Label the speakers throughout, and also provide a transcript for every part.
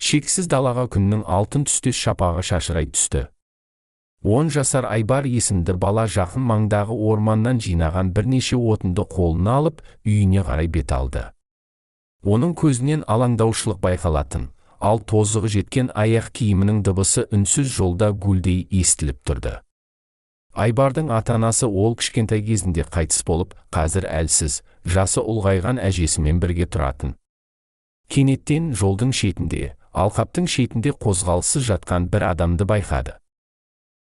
Speaker 1: Шексіз далаға күннің алтын түстес шапағы шашырай түсті. 10 жасар Айбар есімді бала жақын маңдағы орманнан жинаған бірнеше отынды қолына алып, үйіне қарай бет алды. Оның көзінен алаңдаушылық байқалатын, ал тозығы жеткен аяқ киімінің дыбысы үнсіз жолда гуілдей естіліп тұрды. Айбардың ата-анасы ол кішкентай кезінде қайтыс болып, қазір әлсіз, жасы ұлғайған әжесімен бірге тұратын. Кенеттен жолдың шетінде, алқаптың шетінде қозғалыссыз жатқан бір адамды байқады.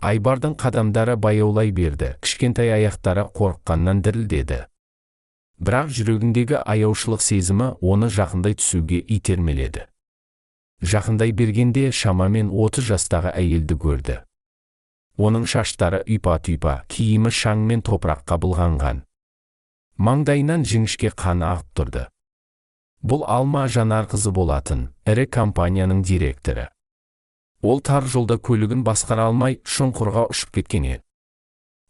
Speaker 1: Айбардың қадамдары баяулай берді, кішкентай аяқтары қорыққаннан дірілдеді. Бірақ жүрегіндегі аяушылық сезімі оны жақындай түсуге итермеледі. Жақындай бергенде шамамен 30 жастағы әйелді көрді. Оның шаштары ұйпа-тұйпа, киімі шаң мен топыраққа былғанған. Маңдайынан жіңішке қан ағып тұрды. Бұл Алма Жанарқызы болатын, ірі компанияның директоры. Ол тар жолда көлігін басқара алмай, шұңқырға ұшып кеткен еді.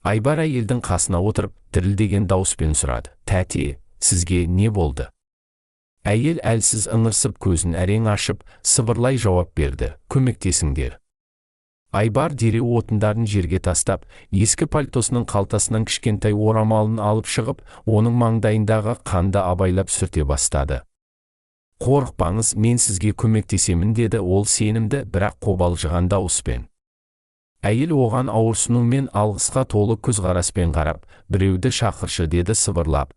Speaker 1: Айбар әйелдің қасына отырып, дірілдеген дауыспен сұрады: «Тәте, сізге не болды?» Әйел әлсіз ыңырсып, көзін әрең ашып, сыбырлай жауап берді: «Көмектесіңдер!» Айбар дереу отындарын жерге тастап, ескі пальтосының қалтасынан кішкентай орамалын алып шығып, оның маңдайындағы қанды абайлап сүрте бастады. «Қорықпаңыз, мен сізге көмектесемін», – деді ол сенімді, бірақ қобалжыған дауыспен. Әйел оған ауырсыну мен алғысқа толы көзқараспен қарап, «Біреуді шақыршы», – деді сыбырлап.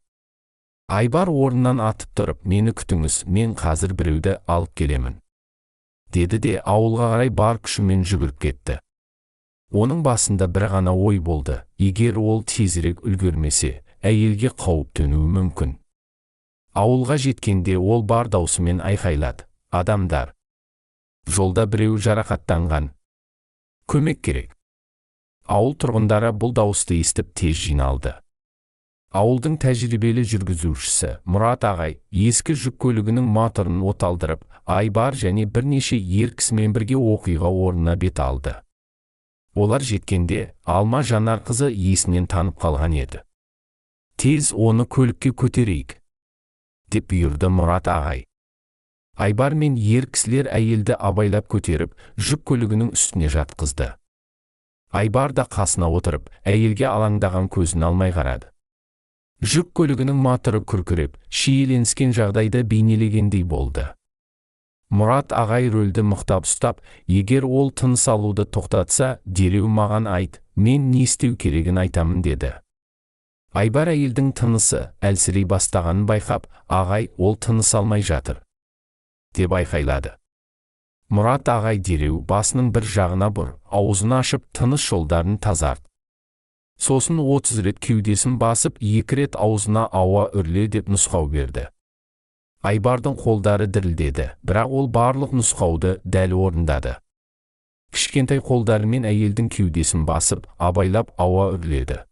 Speaker 1: Айбар орнынан атып тұрып, «Мені күтіңіз, мен қазір біреуді алып келемін», – деді де ауылға қарай бар күшімен жүгіріп кетті. Оның басында бір ғана ой болды: егер ол тезірек үлгермесе, әйелге қауіп төнуі мүмкін. Ауылға жеткенде ол бар даусымен айқайлады: «Адамдар! Жолда біреу жарақаттанған! Көмек керек!» Ауыл тұрғындары бұл дауысты естіп, тез жиналды. Ауылдың тәжірибелі жүргізушісі Мұрат ағай ескі жүк көлігінің моторын оталдырып, Айбар және бірнеше ер кісімен бірге оқиға орнына бет алды. Олар жеткенде Алма Жанарқызы есінен танып қалған еді. «Тез оны көлікке көтерейік», – деп бұйырды Мұрат ағай. Айбар мен ер кісілер әйелді абайлап көтеріп, жүк көлігінің үстіне жатқызды. Айбар да қасына отырып, әйелге алаңдаған көзін алмай қарады. Жүк көлігінің моторы күркіреп, шиеленіскен жағдайды бейнелегендей болды. Мұрат ағай рөлді мықтап ұстап, «Егер ол тыныс алуды тоқтатса, дереу маған айт, мен не істеу керегін айтамын», – деді. Айбар әйелдің тынысы әлсірей бастағанын байқап, «Ағай, ол тыныс алмай жатыр», – деп айқайлады. Мұрат ағай дереу: «Басының бір жағына бұр, аузын ашып, тыныс жолдарын тазарт. Сосын 30 рет кеудесін басып, екі рет аузына ауа үрле», – деп нұсқау берді. Айбардың қолдары дірілдеді, бірақ ол барлық нұсқауды дәл орындады. Кішкентай қолдарымен әйелдің кеудесін басып, абайлап ауа үрледі.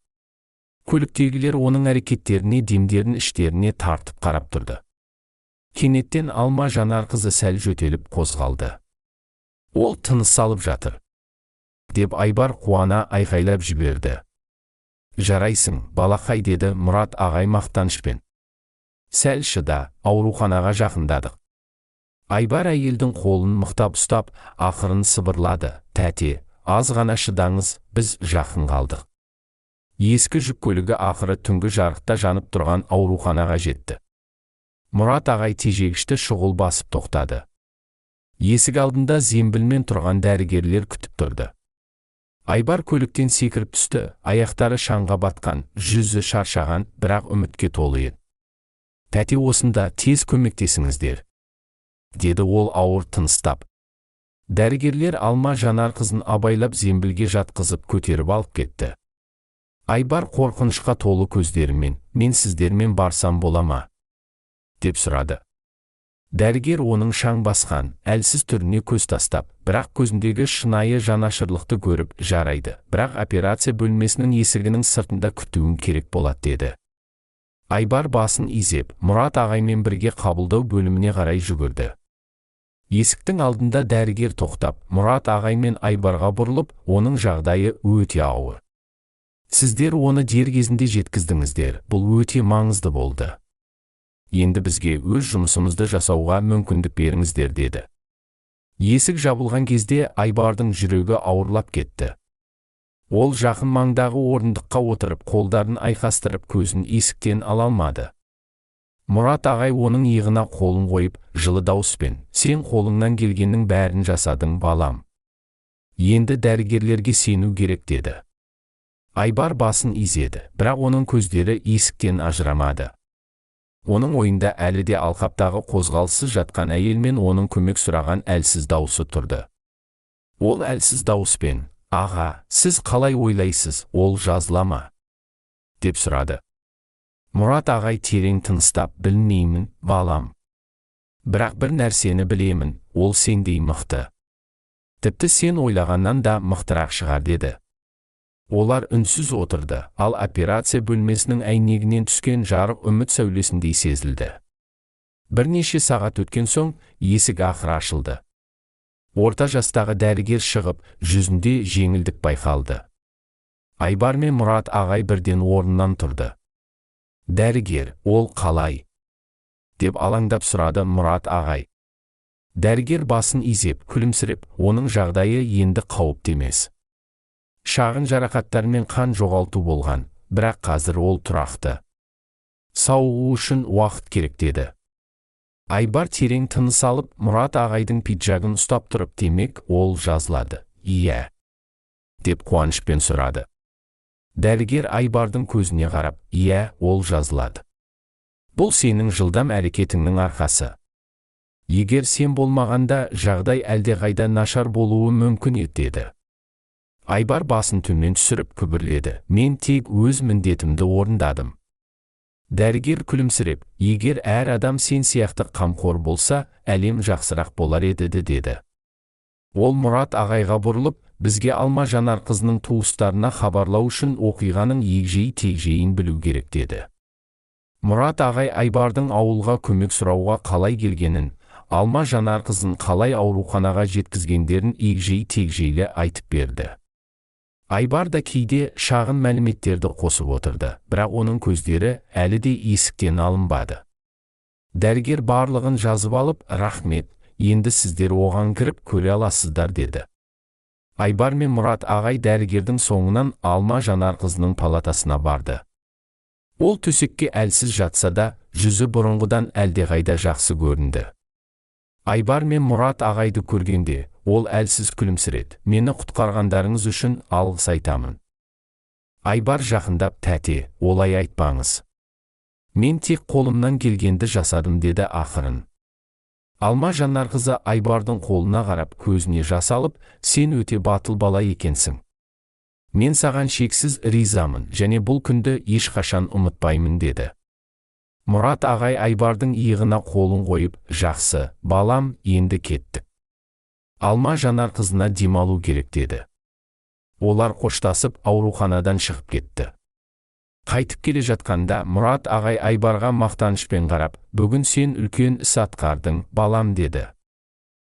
Speaker 1: Көліктегілер оның әрекеттеріне демдерін іштеріне тартып қарап тұрды. Кенеттен Алма Жанарқызы сәл жөтеліп қозғалды. «Ол тыныс алып жатыр», – деп Айбар қуана айқайлап жіберді. «Жарайсың, балақай», – деді Мұрат ағай мақтанышпен. «Сәл шыда, ауруханаға жақындадық». Айбар әйелдің қолын мықтап ұстап, ақырын сыбырлады: «Тәте, аз ғана шыдаңыз, біз жақын қалдық». Ескі жүк көлігі ақыры түнгі жарықта жанып тұрған ауруханаға жетті. Мұрат ағай тежегішті шұғыл басып тоқтады. Есік алдында зембілмен тұрған дәрігерлер күтіп тұрды. Айбар көліктен секіріп түсті, аяқтары шаңға батқан, жүзі шаршаған, бірақ үмітке толы еді. «Тәте осында, тез көмектесіңіздер», – деді ол ауыр тыныстап. Дәрігерлер Алма Жанарқызын абайлап зембілге жатқызып, көтеріп алып кетті. Айбар қорқынышқа толы көздерімен: «Мен сіздермен барсам бола ма?» – деп сұрады. Дәрігер оның шаң басқан, әлсіз түріне көз тастап, бірақ көзіндегі шынайы жанашырлықты көріп, «Жарайды, бірақ операция бөлмесінің есігінің сыртында күтуің керек болады», – деді. Айбар басын изеп, Мұрат ағаймен бірге қабылдау бөліміне қарай жүгірді. Есіктің алдында дәрігер тоқтап, Мұрат ағай мен Айбарға бұрылып: «Оның жағдайы өте ауыр. Сіздер оны дер кезінде жеткіздіңіздер, бұл өте маңызды болды. Енді бізге өз жұмысымызды жасауға мүмкіндік беріңіздер», – деді. Есік жабылған кезде Айбардың жүрегі ауырлап кетті. Ол жақын маңдағы орындыққа отырып, қолдарын айқастырып, көзін есіктен ала алмады. Мұрат ағай оның иығына қолын қойып, жылы дауыспен: «Сен қолыңнан келгеннің бәрін жасадың, балам. Енді дәрігерлерге сену керек», – деді. Айбар басын изеді, бірақ оның көздері есіктен ажырамады. Оның ойында әлі де алқаптағы қозғалыссыз жатқан әйел мен оның көмек сұраған әлсіз даусы тұрды. Ол әлсіз дауыспен: «Аға, сіз қалай ойлайсыз, ол жазыла ма?» – деп сұрады. Мұрат ағай терең тыныстап: «Білмеймін, балам. Бірақ бір нәрсені білемін, ол сендей мықты. Тіпті сен ойлағаннан да мықтырақ шығар», – деді. Олар үнсіз отырды, ал операция бөлмесінің әйнегінен түскен жарық үміт сәулесіндей сезілді. Бірнеше сағат өткен соң есік ақыры ашылды. Орта жастағы дәрігер шығып, жүзінде жеңілдік байқалды. Айбар мен Мұрат ағай бірден орнынан тұрды. «Дәрігер, ол қалай?» – деп алаңдап сұрады Мұрат ағай. Дәрігер басын изеп, күлімсіреп: «Оның жағдайы енді қауіпті емес. Шағын жарақаттар мен қан жоғалту болған, бірақ қазір ол тұрақты. Сауығу үшін уақыт керек», – деді. Айбар терең тыныс алып, Мұрат ағайдың пиджагын ұстап тұрып: «Демек, ол жазылады, иә?» – деп қуанышпен сұрады. Дәрігер Айбардың көзіне қарап: «Иә, ол жазылады. Бұл сенің жылдам әрекетіңнің арқасы. Егер сен болмағанда, жағдай әлдеқайда нашар болуы мүмкін еді», – деді. Айбар басын төмен түсіріп күбірледі: «Мен тек өз міндетімді орындадым». Дәрігер күлімсіреп: «Егер әр адам сен сияқты қамқор болса, әлем жақсырақ болар еді», – деді. Ол Мұрат ағайға бұрылып: «Бізге Алма Жанарқызының туыстарына хабарлау үшін оқиғаның егжей-тегжейін білу керек», – деді. Мұрат ағай Айбардың ауылға көмек сұрауға қалай келгенін, Алма Жанарқызын қалай ауруханаға жеткізгендерін егжей-тегжейлі айтып берді. Айбар да кейде шағын мәліметтерді қосып отырды, бірақ оның көздері әлі де есіктен алынбады. Дәрігер барлығын жазып алып: «Рахмет, енді сіздер оған кіріп көре аласыздар», – деді. Айбар мен Мұрат ағай дәрігердің соңынан Алма Жанарқызының палатасына барды. Ол төсекке әлсіз жатса да, жүзі бұрынғыдан әлдеқайда жақсы көрінді. Айбар мен Мұрат ағайды көргенде, ол әлсіз күлімсіреді: «Мені құтқарғандарыңыз үшін алғыс айтамын». Айбар жақындап: «Тәте, олай айтпаңыз. Мен тек қолымнан келгенді жасадым», – деді ақырын. Алма Жанарқызы Айбардың қолына қарап, көзіне жас алып: «Сен өте батыл бала екенсің. Мен саған шексіз ризамын және бұл күнді ешқашан ұмытпаймын», – деді. Мұрат ағай Айбардың иығына қолын қойып: «Жақсы, балам, енді кеттік. Алма Жанарқызына демалу керек», – деді. Олар қоштасып, ауруханадан шығып кетті. Қайтып келе жатқанда Мұрат ағай Айбарға мақтанышпен қарап: «Бүгін сен үлкен іс атқардың, балам», – деді.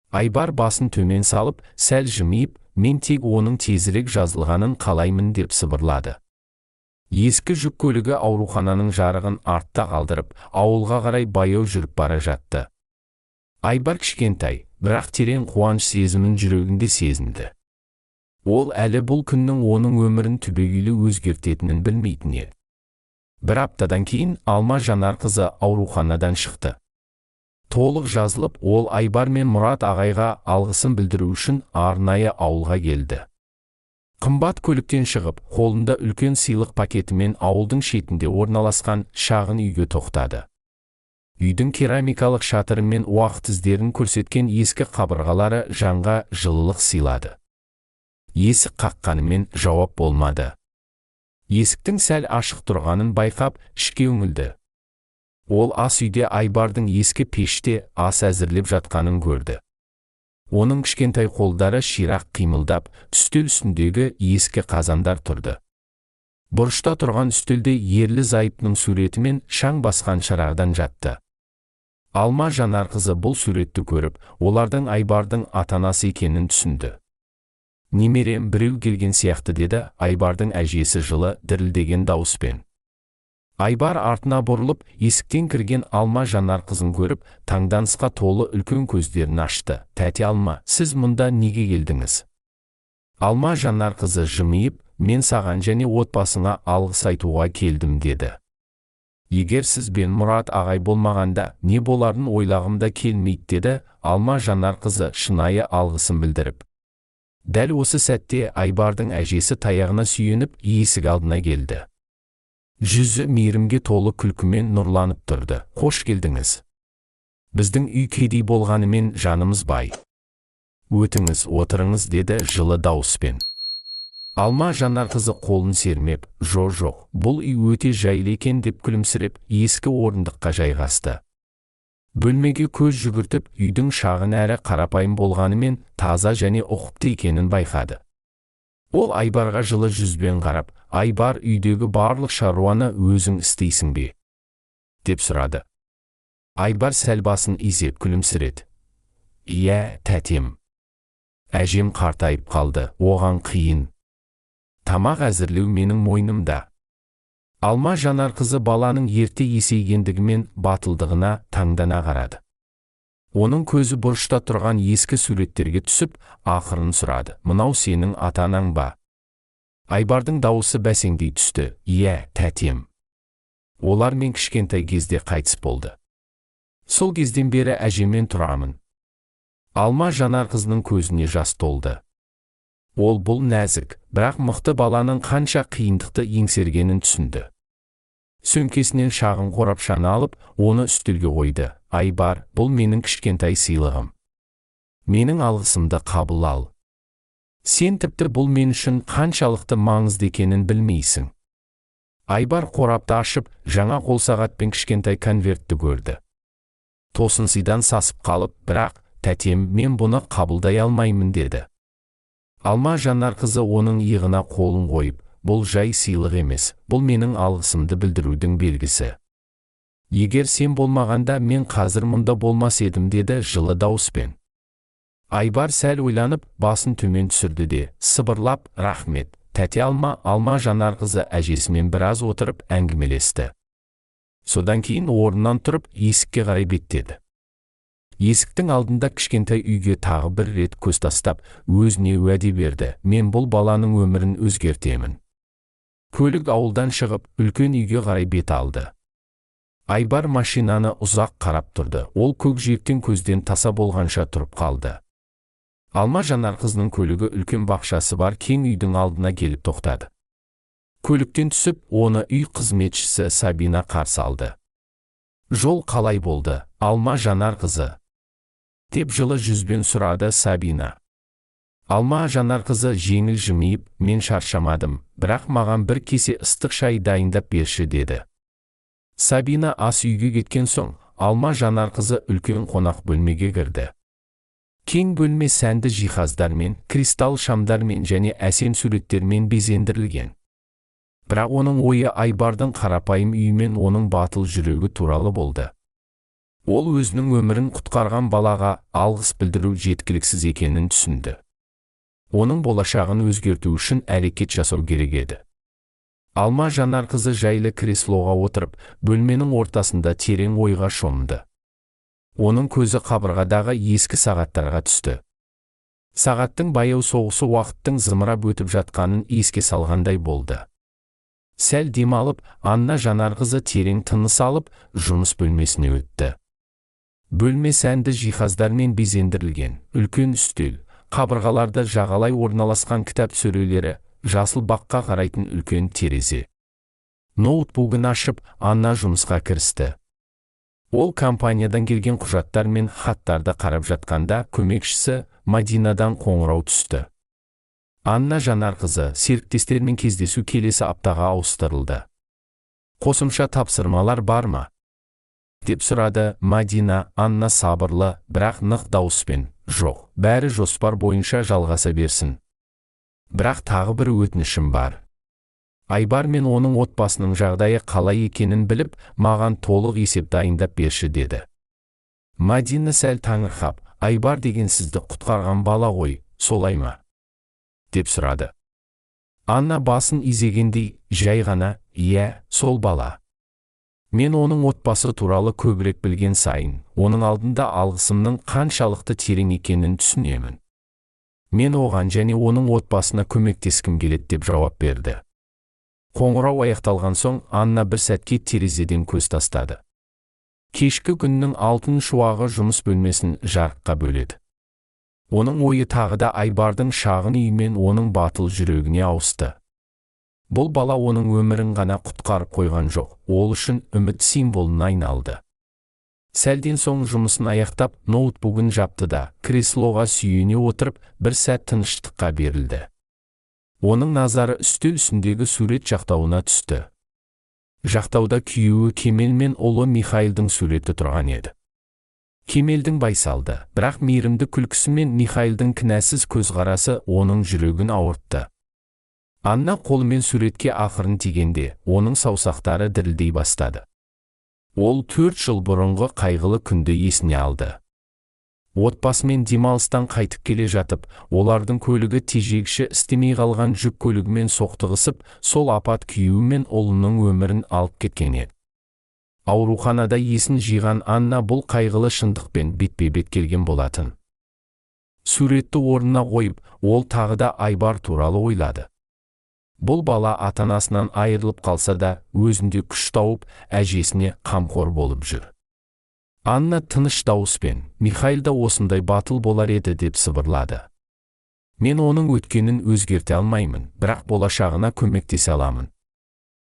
Speaker 1: Айбар басын төмен салып, сәл жымиып: «Мен тек оның тезірек жазылғанын қалаймын», – деп сыбырлады. Ескі жүк көлігі аурухананың жарығын артта қалдырып, ауылға қарай баяу жүріп бара жатты. Айбар кішкентай, бірақ терең қуаныш сезімін жүрегінде сезінді. Ол әлі бұл күннің оның өмірін түбегейлі өзгертетінін білмейтін еді. Бір аптадан кейін Алма Жанарқызы ауруханадан шықты. Толық жазылып, ол Айбар мен Мұрат ағайға алғысын білдіру үшін арнайы ауылға келді. Қымбат көліктен шығып, қолында үлкен сыйлық пакетімен ауылдың шетінде орналасқан шағын үйге тоқтады. Үйдің керамикалық шатыры мен уақыт іздерін көрсеткен ескі қабырғалары жанға жылылық сыйлады. Есік қаққанымен жауап болмады. Есіктің сәл ашық тұрғанын байқап, ішке үңілді. Ол ас үйде Айбардың ескі пеште ас әзірлеп жатқанын көрді. Оның кішкентай қолдары ширақ қимылдап, үстел үстіндегі ескі қазандар тұрды. Бұрышта тұрған үстелде ерлі зайыптының суреті мен шаң басқан шырағдан жатты. Алма Жанарқызы бұл суретті көріп, олардың Айбардың ата-анасы екенін түсінді. «Немерем, біреу келген сияқты», – деді Айбардың әжесі жылы, дірілдеген дауыспен. Айбар артына бұрылып, есіктен кірген Алма Жанарқызын көріп, таңданысқа толы үлкен көздерін ашты. «Тәте Алма, сіз мұнда неге келдіңіз?» Алма Жанарқызы жымиып, «Мен саған және отбасыңа алғыс айтуға келдім», деді. «Егер сіз бен Мұрат ағай болмағанда, не боларын ойлағым да келмейді», деді Алма Жанарқызы шынайы алғысын білдіріп. Дәл осы сәтте Айбардың әжесі таяғына сүйеніп, есік алдына келді. Жүзі мейірімге толы күлкімен нұрланып тұрды. «Қош келдіңіз. Біздің үй кедей болғанымен, жанымыз бай. Өтіңіз, отырыңыз», деді жылы дауыспен. Алма Жанарқызы қолын сермеп, «Жо, жоқ, бұл үй өте жайлы екен», деп күлімсіреп, ескі орындыққа жайғасты. Бөлмеге көз жүгіртіп, үйдің шағын әрі қарапайым болғанымен, таза және ұқыпты екенін байқады. Ол Айбарға жылы жүзбен қарап, «Айбар, үйдегі барлық шаруаны өзің істейсің бе?» деп сұрады. Айбар сәл басын изеп, күлімсіреді. «Иә, тәтем. Әжем қартайып қалды, оған қиын. Тамақ әзірлеу менің мойнымда». Алма Жанарқызы баланың ерте есейгендігі мен батылдығына таңдана қарады. Оның көзі бұрышта тұрған ескі суреттерге түсіп, ақырын сұрады: «Мынау сенің ата-анаң ба?» Айбардың дауысы бәсеңдей түсті. «Иә, тәтем. Олар мен кішкентай кезде қайтыс болды. Сол кезден бері әжеммен тұрамын». Алма Жанарқызының көзіне жас толды. Ол бұл нәзік, бірақ мықты баланың қанша қиындықты еңсергенін түсінді. Сөмкесінен шағын қорапшаны алып, оны үстелге қойды. «Айбар, бұл менің кішкентай сыйлығым. Менің алғысымды қабыл ал. Сен тіпті бұл мен үшін қаншалықты маңызды екенін білмейсің». Айбар қорапты ашып, жаңа қолсағат пен кішкентай конвертті көрді. Тосынсыйдан сасып қалып, «Бірақ, тәтем, мен бұны қабылдай алмаймын», деді. Алма Жанарқызы оның иығына қолын қойып, «Бұл жай сыйлық емес, бұл менің алғысымды білдірудің белгісі. Егер сен болмағанда, мен қазір мұнда болмас едім», деді жылы дауыспен. Айбар сәл ойланып, басын төмен түсірді де, сыбырлап, «Рахмет, тәте Алма». Алма Жанарқызы әжесімен біраз отырып әңгімелесті. Содан кейін орнынан тұрып, есікке қарай беттеді. Есіктің алдында кішкентай үйге тағы бір рет көз тастап, өзіне уәде берді: «Мен бұл баланың өмірін өзгертемін». Көлік ауылдан шығып, үлкен үйге қарай бет алды. Айбар машинаны ұзақ қарап тұрды. Ол көкжиектен көзден таса болғанша тұрып қалды. Алма Жанарқызының көлігі үлкен бақшасы бар кең үйдің алдына келіп тоқтады. Көліктен түсіп, оны үй қызметшісі Сабина қарсы алды. «Жол қалай болды, Алма Жанарқызы?» деп жылы жүзбен сұрады Сабина. Алма Жанарқызы жеңіл жымиып, «Мен шаршамадым, бірақ маған бір кесе ыстық шай дайындап берші», деді. Сабина ас үйге кеткен соң, Алма Жанарқызы үлкен қонақ бөлмеге кірді. Кең бөлме сәнді жиһаздармен, кристалл шамдармен және әсем суреттермен безендірілген. Бірақ оның ойы Айбардың қарапайым үйі мен оның батыл жүрегі туралы болды. Ол өзінің өмірін құтқарған балаға алғыс білдіру жеткіліксіз екенін түсінді. Оның болашағын өзгерту үшін әрекет жасау керек еді. Алма Жанарқызы жайлы креслоға отырып, бөлменің ортасында терең ойға шомды. Оның көзі қабырғадағы ескі сағаттарға түсті. Сағаттың баяу соғысы уақыттың зымырап өтіп жатқанын еске салғандай болды. Сәл демалып, Анна Жанарқызы терең тыныс алып, жұмыс бөлмесіне өтті. Бөлме сәнді жиһаздармен безендірілген: үлкен үстел, қабырғаларда жағалай орналасқан кітап сөрелері, жасыл баққа қарайтын үлкен терезе. Ноутбугін ашып, Анна жұмысқа кірісті. Ол компаниядан келген құжаттар мен хаттарды қарап жатқанда, көмекшісі Мадинадан қоңырау түсті. «Анна Жанарқызы, серіктестермен кездесу келесі аптаға ауыстырылды. Қосымша тапсырмалар бар ма?» деп сұрады Мадина. Анна сабырлы, бірақ нық дауыспен: «Жоқ, бәрі жоспар бойынша жалғаса берсін. Бірақ тағы бір өтінішім бар. Айбар мен оның отбасының жағдайы қалай екенін біліп, маған толық есеп дайындап берші», деді. Мадина сәл таңырқап, «Айбар деген сізді құтқарған бала ғой, солай ма?» деп сұрады. Анна басын изегендей, жай ғана: «Иә, сол бала». Мен оның отбасы туралы көбірек білген сайын, оның алдында алғысымның қаншалықты терең екенін түсінемін. Мен оған және оның отбасына көмектескім келеді, деп жауап берді. Қоңырау аяқталған соң, Анна бір сәтке терезеден көз тастады. Кешкі күннің алтын шуағы жұмыс бөлмесін жарыққа бөледі. Оның ойы тағы да Айбардың шағын үйі мен оның батыл жүрегіне ауысты. Бұл бала оның өмірін ғана құтқарып қойған жоқ, ол үшін үміт символына айналды. Сәлден соң жұмысын аяқтап, ноутбугін жапты да, креслоға сүйене отырып, бір сәт тыныштыққа берілді. Оның назары үстел үстіндегі сурет жақтауына түсті. Жақтауда күйеуі Кемел мен ұлы Михаилдың суреті тұрған еді. Кемелдің байсалды, бірақ мейірімді күлкісі мен Михаилдың кінәсіз көзқарасы оның жүрегін ауыртты. Анна қолымен суретке ақырын тигенде, оның саусақтары дірілдей бастады. Ол 4 жыл бұрынғы қайғылы күнді есіне алды. Отбасымен демалыстан қайтып келе жатып, олардың көлігі тежегіші істемей қалған жүк көлігімен соқтығысып, сол апат күйеуі мен ұлының өмірін алып кеткен еді. Ауруханада есін жиған Анна бұл қайғылы шындықпен бетпе-бет келген болатын. Суретті орнына қойып, ол тағы да Айбар туралы ойлады. Бұл бала ата-анасынан айырылып қалса да, өзінде күш тауып, әжесіне қамқор болып жүр. Анна тыныш дауыспен: «Михаил да осындай батыл болар еді», – деп сыбырлады. «Мен оның өткенін өзгерте алмаймын, бірақ болашағына көмектесе аламын».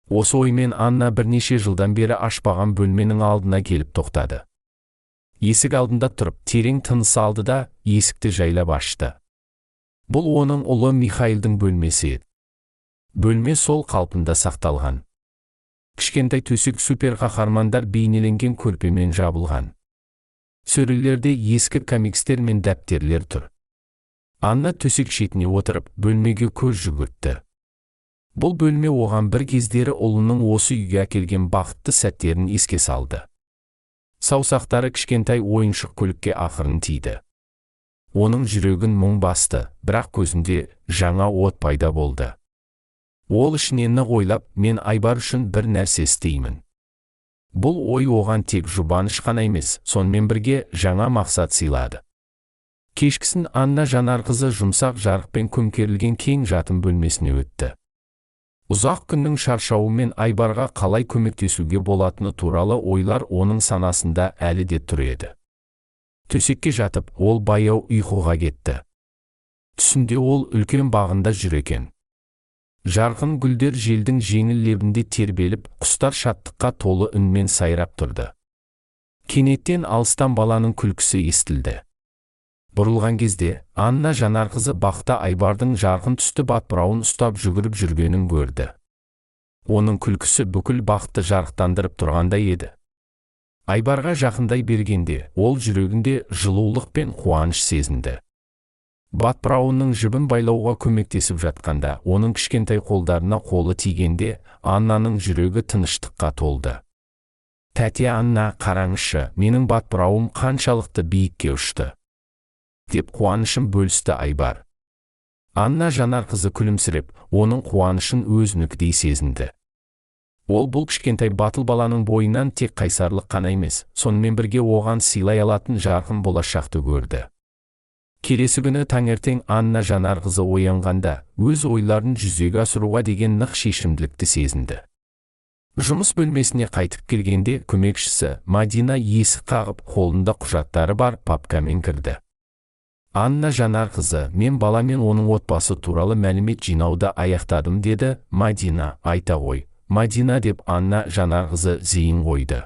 Speaker 1: Осы оймен Анна бірнеше жылдан бері ашпаған бөлменің алдына келіп тоқтады. Есік алдында тұрып, терең тыныс алды да, есікті жайлап ашты. Бұл оның ұлы Михаилдың бөлмесі еді. Бөлме сол қалпында сақталған. Кішкентай төсек супер қаһармандар бейнеленген көрпемен жабылған. Сөрелерде ескі комикстер мен дәптерлер тұр. Анна төсек шетіне отырып, бөлмеге көз жүгіртті. Бұл бөлме оған бір кездері ұлының осы үйге әкелген бақытты сәттерін еске салды. Саусақтары кішкентай ойыншық көлікке ақырын тиді. Оның жүрегін мұң басты, бірақ көзінде жаңа от пайда болды. Ол ішінен нық ойлап: «Мен Айбар үшін бір нәрсе істеймін». Бұл ой оған тек жұбаныш қана емес, сонымен бірге жаңа мақсат сыйлады. Кешкісін Анна Жанарқызы жұмсақ жарықпен көмкерілген кең жатын бөлмесіне өтті. Ұзақ күннің шаршауы мен Айбарға қалай көмектесуге болатыны туралы ойлар оның санасында әлі де тұр еді. Төсекке жатып, ол баяу ұйқыға кетті. Түсінде ол үлкен бағында жүр екен. Жарқын гүлдер желдің жеңіл лебінде тербеліп, құстар шаттыққа толы үнмен сайрап тұрды. Кенеттен алыстан баланың күлкісі естілді. Бұрылған кезде Анна Жанарқызы бақта Айбардың жарқын түсті батбырауын ұстап жүгіріп жүргенін көрді. Оның күлкісі бүкіл бақты жарықтандырып тұрғандай еді. Айбарға жақындай бергенде, ол жүрегінде жылулық пен қуаныш сезінді. Батбырауынның жібін байлауға көмектесіп жатқанда, оның кішкентай қолдарына қолы тигенде, Аннаның жүрегі тыныштыққа толды. «Тәте Анна, қараңызшы, менің батбырауым қаншалықты биікке ұшты!» – деп қуанышын бөлісті Айбар. Анна Жанарқызы күлімсіреп, оның қуанышын өзінікідей сезінді. Ол бұл кішкентай батыл баланың бойынан тек қайсарлық қана емес, сонымен бірге оған сыйлай алатын жарқын болашақты көрді. Келесі күні таңертең Анна Жанарқызы оянғанда, өз ойларын жүзеге асыруға деген нық шешімділікті сезінді. Жұмыс бөлмесіне қайтып келгенде, көмекшісі Мадина есік қағып, қолында құжаттары бар папкамен кірді. «Анна Жанарқызы, мен бала мен оның отбасы туралы мәлімет жинауды аяқтадым», – деді Мадина. «Айта ғой, Мадина», – деп Анна Жанарқызы зейін қойды.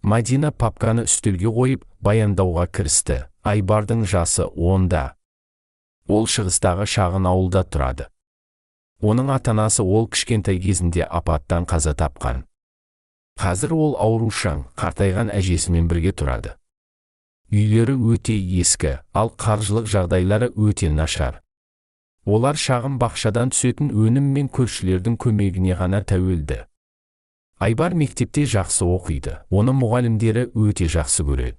Speaker 1: Мадина папканы үстелге қойып, баяндауға кірісті. «Айбардың жасы 10-да. Ол шығыстағы шағын ауылда тұрады. Оның ата-анасы ол кішкентай кезінде апаттан қаза тапқан. Қазір ол аурушаң, қартайған әжесімен бірге тұрады. Үйлері өте ескі, ал қаржылық жағдайлары өте нашар. Олар шағын бақшадан түсетін өнім мен көршілердің көмегіне ғана тәуелді. Айбар мектепте жақсы оқиды, оны мұғалімдері өте жақсы көреді.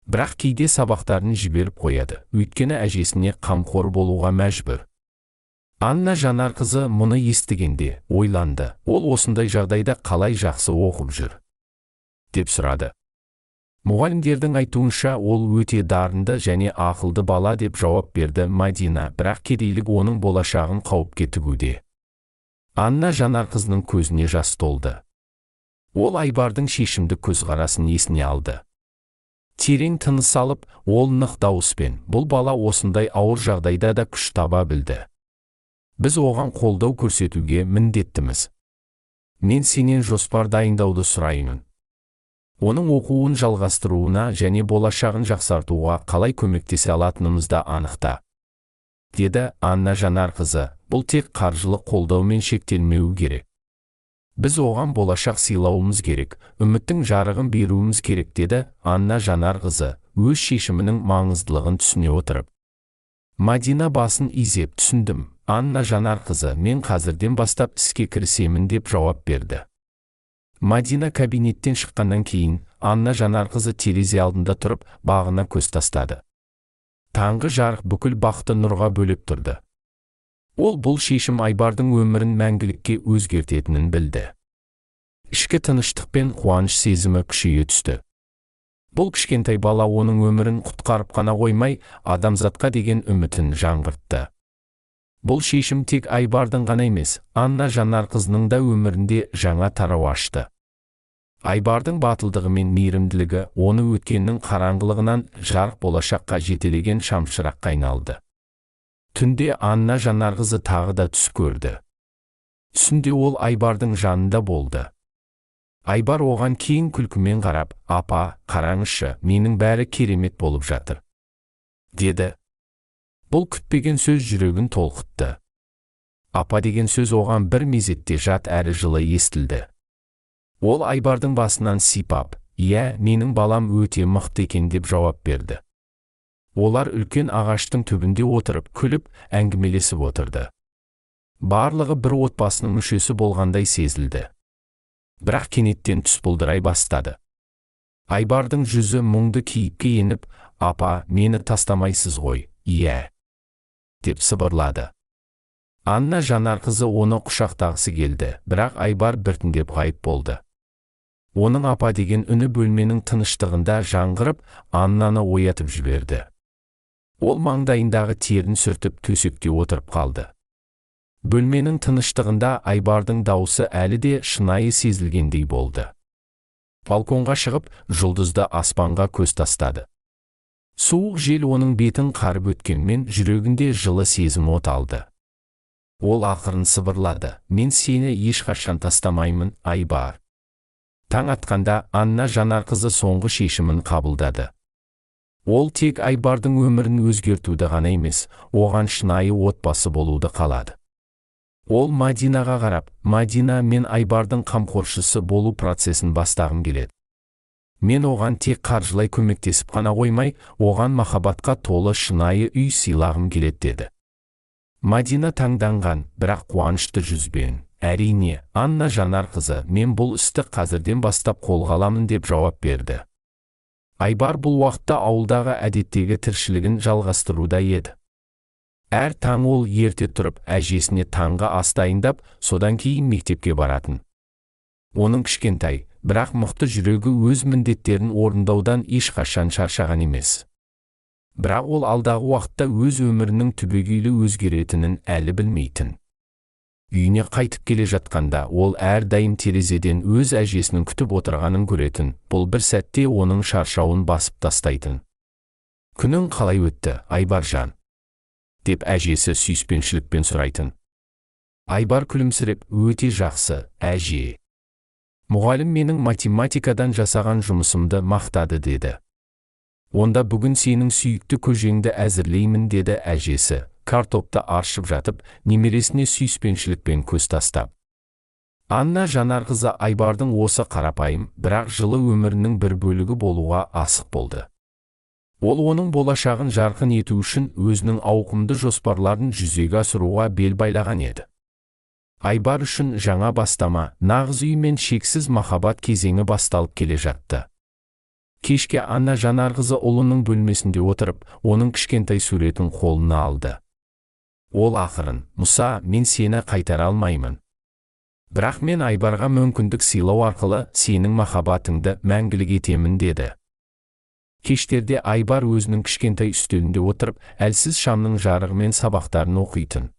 Speaker 1: Бірақ кейде сабақтарын жіберіп қояды, өйткені әжесіне қамқор болуға мәжбүр. Анна Жанарқызы мұны естігенде ойланды. Ол осындай жағдайда қалай жақсы оқып жүр? Деп сұрады. Мұғалімдердің айтуынша, ол өте дарынды және ақылды бала, деп жауап берді Мадина, бірақ кедейлік оның болашағын қауіпке тігуде. Анна Жанарқызының көзіне жас толды. Ол Айбардың шешімді көзқарасын есіне алды. Терең тыныс алып, ол нық дауыспен: «Бұл бала осындай ауыр жағдайда да күш таба білді. Біз оған қолдау көрсетуге міндеттіміз. Мен сенен жоспар дайындауды сұраймын. Оның оқуын жалғастыруына және болашағын жақсартуға қалай көмектесе алатынымызды анықта», – деді Анна Жанарқызы. «Бұл тек қаржылық қолдаумен шектелмеуі керек. Біз оған болашақ сыйлауымыз керек, үміттің жарығын беруіміз керек», – деді Анна Жанарқызы өз шешімінің маңыздылығын түсіне отырып. Мадина басын изеп: «Түсіндім, Анна Жанарқызы, мен қазірден бастап іске кірісемін», – деп жауап берді. Мадина кабинеттен шыққаннан кейін Анна Жанарқызы терезе алдында тұрып, бағына көз тастады. Таңғы жарық бүкіл бақты нұрға бөлеп тұрды. Ол бұл шешім Айбардың өмірін мәңгілікке өзгертетінін білді. Ішкі тыныштық пен қуаныш сезімі күшейе түсті. Бұл кішкентай бала оның өмірін құтқарып қана қоймай, адамзатқа деген үмітін жаңғыртты. Бұл шешім тек Айбардың ғана емес, Анна Жанарқызының да өмірінде жаңа тарау ашты. Айбардың батылдығы мен мейірімділігі оны өткеннің қараңғылығынан жарық болашаққа жетелеген шамшыраққа айналды. Түнде Анна Жанарқызы тағы да түс көрді. Түсінде ол Айбардың жанында болды. Айбар оған кең күлкімен қарап: «Апа, қараңызшы, менің бәрі керемет болып жатыр», – деді. Бұл күтпеген сөз жүрегін толқытты. Апа деген сөз оған бір мезетте жат әрі жылы естілді. Ол Айбардың басынан сипап: «Иә, менің балам өте мықты екен», – деп жауап берді. Олар үлкен ағаштың түбінде отырып, күліп, әңгімелесіп отырды. Барлығы бір отбасының мүшесі болғандай сезілді. Бірақ кенеттен түс бұлдырай бастады. Айбардың жүзі мұңды кейіпке еніп: «Апа, мені тастамайсыз ғой, иә?» – деп сыбырлады. Анна Жанарқызы оны құшақтағысы келді, бірақ Айбар біртіндеп ғайып болды. Оның «апа» деген үні бөлменің тыныштығында жаңғырып, Аннаны оятып жіберді. Ол маңдайындағы терін сүртіп, төсекте отырып қалды. Бөлменің тыныштығында Айбардың даусы әлі де шынайы сезілгендей болды. Балконға шығып, жұлдызды аспанға көз тастады. Суық жел оның бетін қарып өткенмен, жүрегінде жылы сезім от алды. Ол ақырын сыбырлады: «Мен сені ешқашан тастамаймын, Айбар». Таң атқанда Анна Жанарқызы соңғы шешімін қабылдады. Ол тек Айбардың өмірін өзгертуді ғана емес, оған шынайы отбасы болуды қалады. Ол Мадинаға қарап: «Мадина, мен Айбардың қамқоршысы болу процесін бастағым келеді. Мен оған тек қаржылай көмектесіп қана қоймай, оған махаббатқа толы шынайы үй сыйлағым келеді», – деді. Мадина таңданған, бірақ қуанышты жүзбен: «Әрине, Анна Жанарқызы, мен бұл істі қазірден бастап қолға аламын», – деп жауап берді. Айбар бұл уақытта ауылдағы әдеттегі тіршілігін жалғастыруда еді. Әр таң ол ерте тұрып, әжесіне таңғы ас дайындап, содан кейін мектепке баратын. Оның кішкентай, бірақ мықты жүрегі өз міндеттерін орындаудан ешқашан шаршаған емес. Бірақ ол алдағы уақытта өз өмірінің түбегейлі өзгеретінін әлі білмейтін. Үйіне қайтып келе жатқанда ол әрдайым терезеден өз әжесінің күтіп отырғанын көретін. Бұл бір сәтте оның шаршауын басып тастайтын. «Күнің қалай өтті, Айбаржан?» – деп әжесі сүйіспеншілікпен сұрайтын. Айбар күлімсіреп: «Өте жақсы, әже. Мұғалім менің математикадан жасаған жұмысымды мақтады», – деді. «Онда бүгін сенің сүйікті көжеңді әзірлеймін», – деді әжесі, картопты аршып жатып, немересіне сүйіспеншілікпен көз тастап. Анна Жанарқызы Айбардың осы қарапайым, бірақ жылы өмірінің бір бөлігі болуға асық болды. Ол оның болашағын жарқын ету үшін өзінің ауқымды жоспарларын жүзеге асыруға бел байлаған еді. Айбар үшін жаңа бастама, нағыз үй мен шексіз махаббат кезеңі басталып келе жатты. Кешке Анна Жанарқызы ұлының бөлмесінде отырып, оның кішкентай суретін қолына алды. Ол ақырын: «Мұса, мен сені қайтара алмаймын. Бірақ мен Айбарға мүмкіндік сыйлау арқылы сенің махаббатыңды мәңгілік етемін», – деді. Кештерде Айбар өзінің кішкентай үстелінде отырып, әлсіз шамның жарығымен сабақтарын оқитын.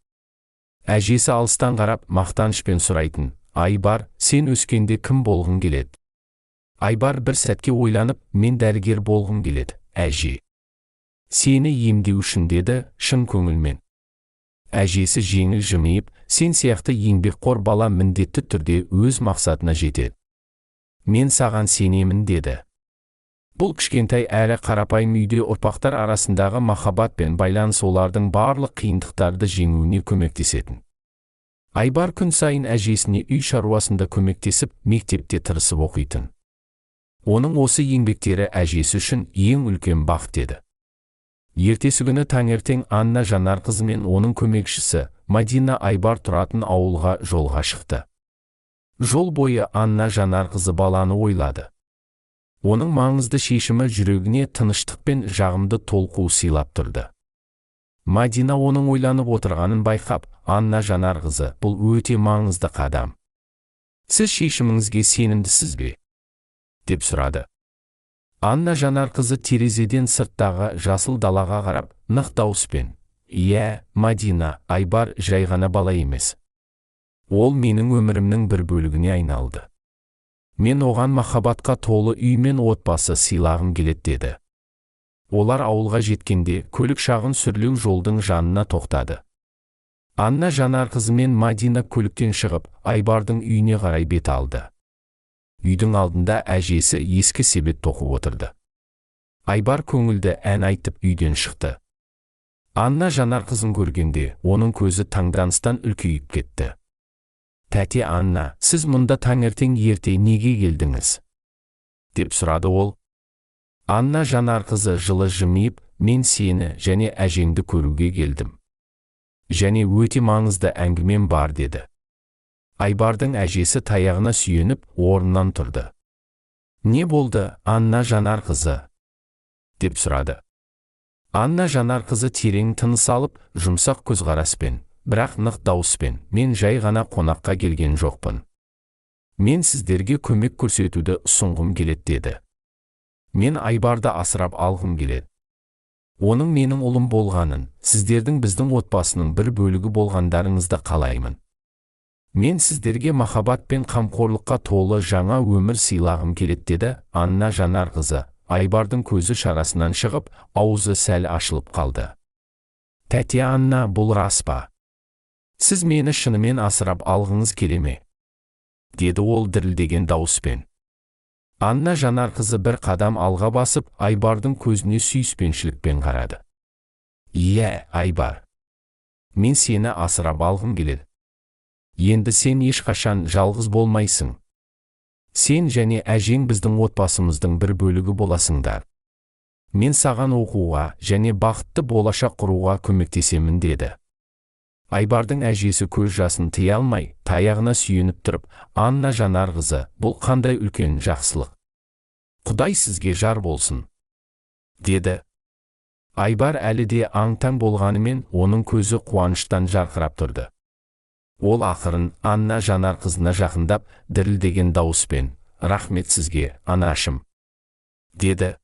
Speaker 1: Әжесі алыстан қарап, мақтанышпен сұрайтын: «Айбар, сен өскенде кім болғың келеді?» Айбар бір сәтке ойланып: «Мен дәрігер болғым келеді, әже. Сені емдеу үшін», – деді шын көңілмен. Әжесі жеңіл жымиып: «Сен сияқты еңбекқор бала міндетті түрде өз мақсатына жетеді. Мен саған сенемін», – деді. Бұл кішкентай әрі қарапайым үйде ұрпақтар арасындағы махаббат пен байланыс олардың барлық қиындықтарды жеңуіне көмектесетін. Айбар күн сайын әжесіне үй шаруасында көмектесіп, мектепте тырысып оқитын. Оның осы еңбектері әжесі үшін ең үлкен бақыт еді. Ертесі күні таңертең Анна Жанарқызы мен оның көмекшісі Мадина Айбар тұратын ауылға жолға шықты. Жол бойы Анна Жанарқызы баланы ойлады. Оның маңызды шешімі жүрегіне тыныштық пен жағымды толқу сыйлап тұрды. Мадина оның ойланып отырғанын байқап: «Анна Жанарқызы, бұл өте маңызды қадам. Сіз шешіміңізге сенімдісіз бе?» – деп сұрады. Анна Жанарқызы терезеден сырттағы жасыл далаға қарап, нық дауыспен: «Иә, Мадина, Айбар жай ғана бала емес. Ол менің өмірімнің бір бөлігіне айналды. Мен оған махаббатқа толы үй мен отбасы сыйлағым келеді», – деді. Олар ауылға жеткенде, көлік шағын сүрлеу жолдың жанына тоқтады. Анна Жанарқызы мен Мадина көліктен шығып, Айбардың үйіне қарай бет алды. Үйдің алдында әжесі ескі себет тоқып отырды. Айбар көңілді ән айтып үйден шықты. Анна Жанарқызын көргенде, оның көзі таңданыстан үлкейіп кетті. «Тәте Анна, сіз мұнда таңертең ерте неге келдіңіз?» – деп сұрады ол. Анна Жанарқызы жылы жымиып: «Мен сені және әжеңді көруге келдім. Және өте маңызды әңгімем бар», – деді. Айбардың әжесі таяғына сүйеніп, орнынан тұрды. «Не болды, Анна Жанарқызы?» – деп сұрады. Анна Жанарқызы терең тыныс алып, жұмсақ көзқараспен, бірақ нық дауыспен: «Мен жай ғана қонаққа келген жоқпын. Мен сіздерге көмек көрсетуді ұсынғым келеді», – деді. «Мен Айбарды асырап алғым келеді. Оның менің ұлым болғанын, сіздердің біздің отбасының бір бөлігі болғандарыңызды қалаймын. Мен сіздерге махаббат пен қамқорлыққа толы жаңа өмір сыйлағым келеді», – деді Анна Жанарқызы. Айбардың көзі шарасынан шығып, аузы сәл ашылып қалды. «Тәте Анна, бұл рас па? Сіз мені шынымен асырап алғыңыз келе ме?» – деді ол дірілдеген дауыспен. Анна Жанарқызы бір қадам алға басып, Айбардың көзіне сүйіспеншілікпен қарады. «Иә, Айбар. Мен сені асырап алғым келеді. Енді сен ешқашан жалғыз болмайсың. Сен және әжең біздің отбасымыздың бір бөлігі боласыңдар. Мен саған оқуға және бақытты болашақ құруға көмектесемін», – деді. Айбардың әжесі көз жасын тыя алмай, таяғына сүйеніп тұрып: «Анна Жанарқызы, бұл қандай үлкен жақсылық! Құдай сізге жар болсын», – деді. Айбар әлі де аң-таң болғанымен, оның көзі қуаныштан жарқырап тұрды. Ол ақырын Анна Жанарқызына жақындап, дірілдеген дауыспен: «Рахмет сізге, анашым», – деді.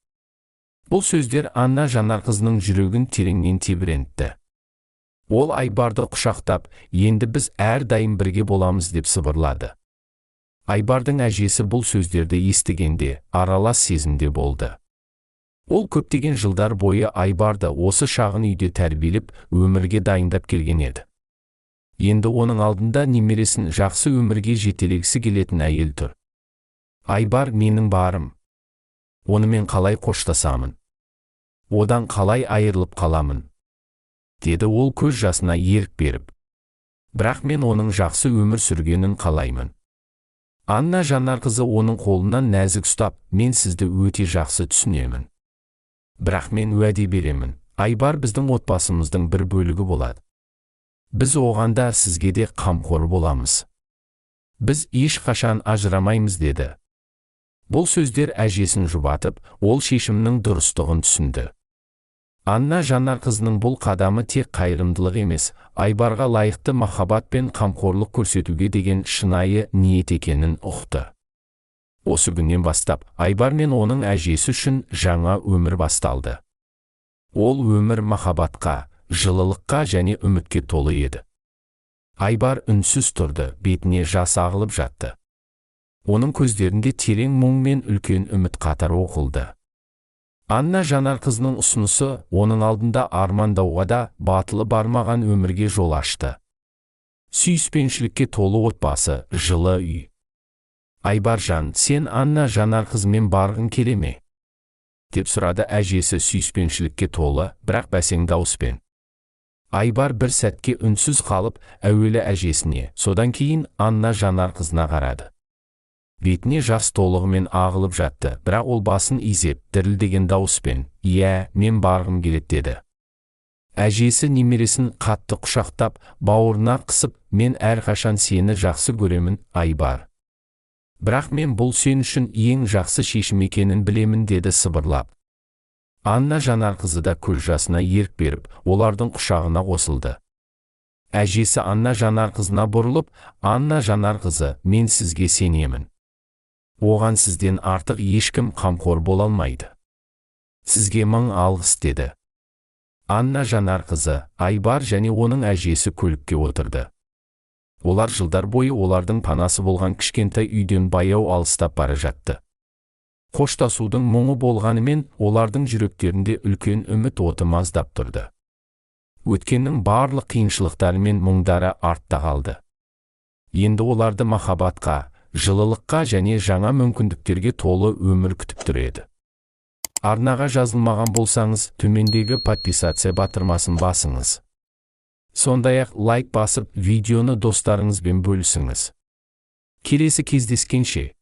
Speaker 1: Бұл сөздер Анна Жанарқызының жүрегін тереңнен тебірентті. Ол Айбарды құшақтап: «Енді біз әрдайым бірге боламыз», – деп сыбырлады. Айбардың әжесі бұл сөздерді естігенде аралас сезімде болды. Ол көптеген жылдар бойы Айбарды осы шағын үйде тәрбиелеп, өмірге дайындап келген еді. Енді оның алдында немересін жақсы өмірге жетелегісі келетін әйел тұр. «Айбар менің барым. Онымен қалай қоштасамын? Одан қалай айырылып қаламын?» – деді ол көз жасына ерік беріп. «Бірақ мен оның жақсы өмір сүргенін қалаймын». Анна Жанарқызы оның қолынан нәзік ұстап: «Мен сізді өте жақсы түсінемін. Бірақ мен уәде беремін, Айбар біздің отбасымыздың бір бөлігі болады. Біз оған да, сізге де қамқор боламыз. Біз ешқашан ажырамаймыз», – деді. Бұл сөздер әжесін жұбатып, ол шешімнің дұрыстығын түсінді. Анна Жанарқызының бұл қадамы тек қайырымдылық емес, Айбарға лайықты махаббат пен қамқорлық көрсетуге деген шынайы ниет екенін ұқты. Осы күннен бастап Айбар мен оның әжесі үшін жаңа өмір басталды. Ол өмір махаббатқа, жылылыққа және үмітке толы еді. Айбар үнсіз тұрды, бетіне жас ағылып жатты. Оның көздерінде терең мұң мен үлкен үміт қатар оқылды. Анна Жанарқызының ұсынысы оның алдында армандауға да батылы бармаған өмірге жол ашты. Сүйіспеншілікке толы отбасы, жылы үй. Айбаржан, сен Анна Жанарқызымен барғың келе ме? Деп сұрады әжесі сүйіспеншілікке толы, бірақ бәсең дауыспен. Айбар бір сәтке үнсіз қалып, әуелі әжесіне, содан кейін Анна Жанарқызына қарады. Бетіне жас толығымен ағылып жатты, бірақ ол басын изеп, дірілдеген дауыспен: «Иә, мен барғым келеді», – деді. Әжесі немересін қатты құшақтап, бауырына қысып: «Мен әрқашан сені жақсы көремін, Айбар. Бірақ мен бұл сен үшін ең жақсы шешім екенін білемін», – деді сыбырлап. Анна Жанарқызы да көз жасына ерік беріп, олардың құшағына қосылды. Әжесі Анна Жанарқызына бұрылып: «Анна Жанарқызы, мен сізге сенемін. Оған сізден артық ешкім қамқор бола алмайды. Сізге мың алғыс», – деді. Анна Жанарқызы, Айбар және оның әжесі көлікке отырды. Олар жылдар бойы олардың панасы болған кішкентай үйден баяу алыстап бара жатты. Қоштасудың мұңы болғанымен, олардың жүректерінде үлкен үміт оты маздап тұрды. Өткеннің барлық қиыншылықтары мен мұңдары артта қалды. Енді оларды махаббатқа, жылылыққа және жаңа мүмкіндіктерге толы өмір күтіп тұр еді. Арнаға жазылмаған болсаңыз, төмендегі подписаться батырмасын басыңыз. Сондай-ақ лайк басып, видеоны достарыңызбен бөлісіңіз. Келесі кездескенше.